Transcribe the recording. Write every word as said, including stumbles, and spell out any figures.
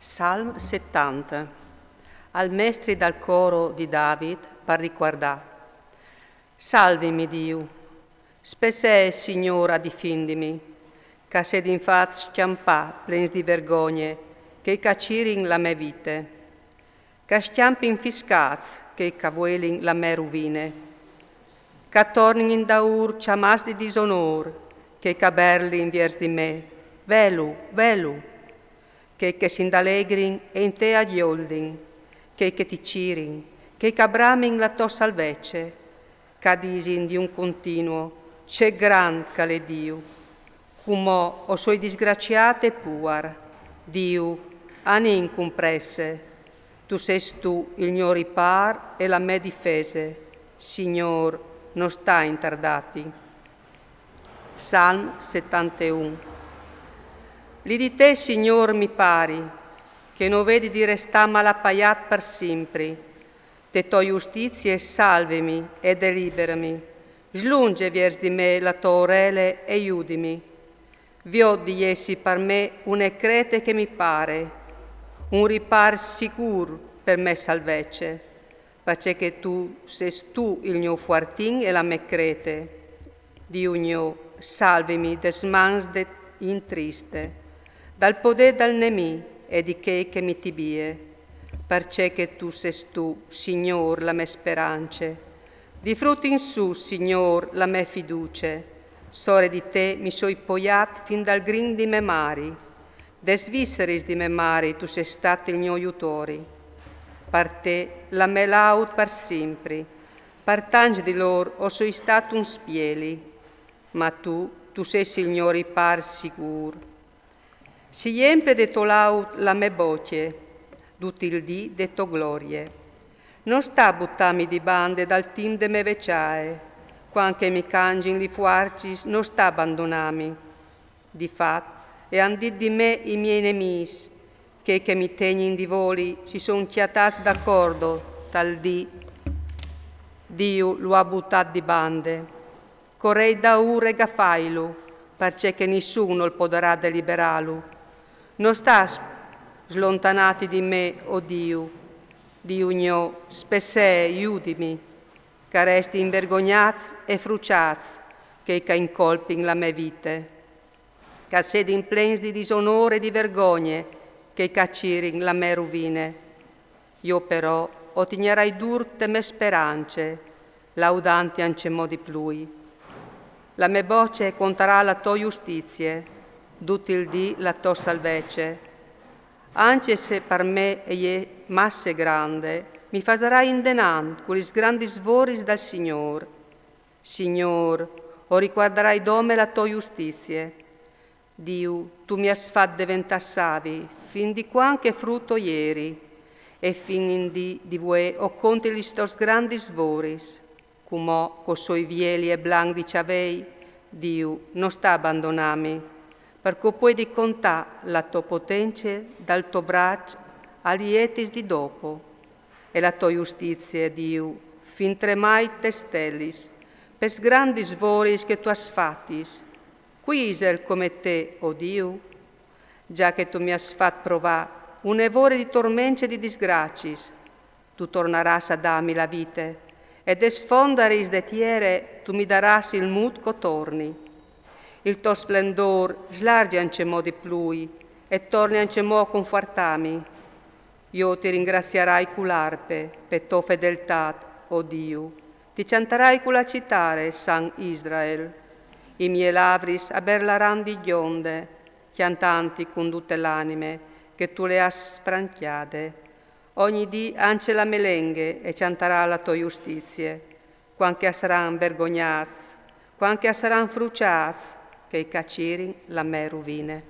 Salm settanta. Al mestri dal coro di David par ricuardà. Salvimi, Diu. Spessee, Signôr, a difindimi, ca sedin fats scjampà plens di vergogne, chei ch'a cirin la mê vite, ch'a scjampin fiscâts chei ch'a vuelin la mê ruvine, ch'a tornin indaûr cjamâts di disonôr chei ch'a berlin viers di me: velu, velu! Chei che s'indalegrin e in te a gjoldin, chei che ti cirin, chei ch'a bramin la tô salvece, ch'a disin di un continuo: ce grant ch'al è Diu! Cumò o soi disgraciât e puar. Diu, anìn cun presse. Tu sês tu il gno ripâr e la mê difese. Signôr, no sta intardâti. Salm settanteun. Li di te, Signôr, mi pari, che no vedi di restâ malapaiât par simpri. Te tô justizie salvimi e deliberami. Slunge viers di me la tô orele e judimi. Viôt di jessi par me une crete che mi pare, un ripâr sigûr pe mê salvece, parcè che tu sês tu il gno fuartin e la mê crete. Diu gno, salvimi des mans de int triste, dal podê dal nemì e di chei che mi tibie, parcè che tu sês tu, Signôr, la mê sperance. Di frut in sù, Signôr, la mê fiduce. Sore di te mi soi poiât fin dal grin di mê mari. Des visseris di mê mari tu sês stât il gno jutori. Par te la mê laud par simpri. Par tancj di lôr o soi stât un spieli, ma tu, tu sês il gno ripâr sigûr. Si jempie de tô laud la mê bocje, dut il dì de tô glorie. No sta butâmi di bande dal timp de mê vecjae, cuant che mi cangjin li fuarcis, no sta bandonâmi. Di fat, e àn dit di me i miei nemîs, chei che mi tegnin di voli, si son cjatâts d'acordo tal dì: Diu lu à butât di bande. Corei daûr e gafailu, parcè che nissun nol podarà deliberâlu. No sta slontanâti di me, o Diu. Diu gno, spessee, judimi, ch'a restin vergognâts e fruçâts chei ch'a incolpin la mê vite, ch'a sedin plens di disonôr e di vergogne chei ch'a cirin la mê ruvine. Jo però o tignarai dûr te mê sperance, laudantti ancjemò di plui. La mê bocje contarà la tô justizie, dut il dì la tô salvece. Ancje se par me e je masse grande, mi fasarai indenant cu lis grandis voris dal Signôr. Signôr, o ricuardarai dome la tô justizie. Diu, tu mi âs fat deventâ savi, fin di cuant che frut o jeri, e fin in dì di vuê o conti lis tôs grandis voris. Cumò, ch'o soi vieli e blanc di cjavei, Diu, no sta bandonâmi, par ch'o puedi contâ la tô potence dal to braç a li etis di dopo. E la tô justizie, Diu, fin tremait tes stelis, pes grandis voris che tu âs fatis. Cui isal come te, o Diu? Za che tu mi âs fat provâ une vore di torments e di disgraciis, tu tornarâs a dâmi la vite, e des fondaris de tiere tu mi darâs il mût ch'o torni. Il to splendôr slargje ancjemò di plui, e torni ancjemò a confuartâmi. Jo ti ringraziarai cu l'arpe, pe tô fedeltât, o Diu, ti cjantarai cu la citare, San Israel. I miei lavris a berlaran di gjonde, cjantantti cun dute l'anime, che tu le âs sfrancjade. Ogni dì ancje la mê lenghe e cjantarà la tô justizie, cuant che a saran vergognâts, cuant che a saran fruçâts chei ch'a cirin la mê ruvine.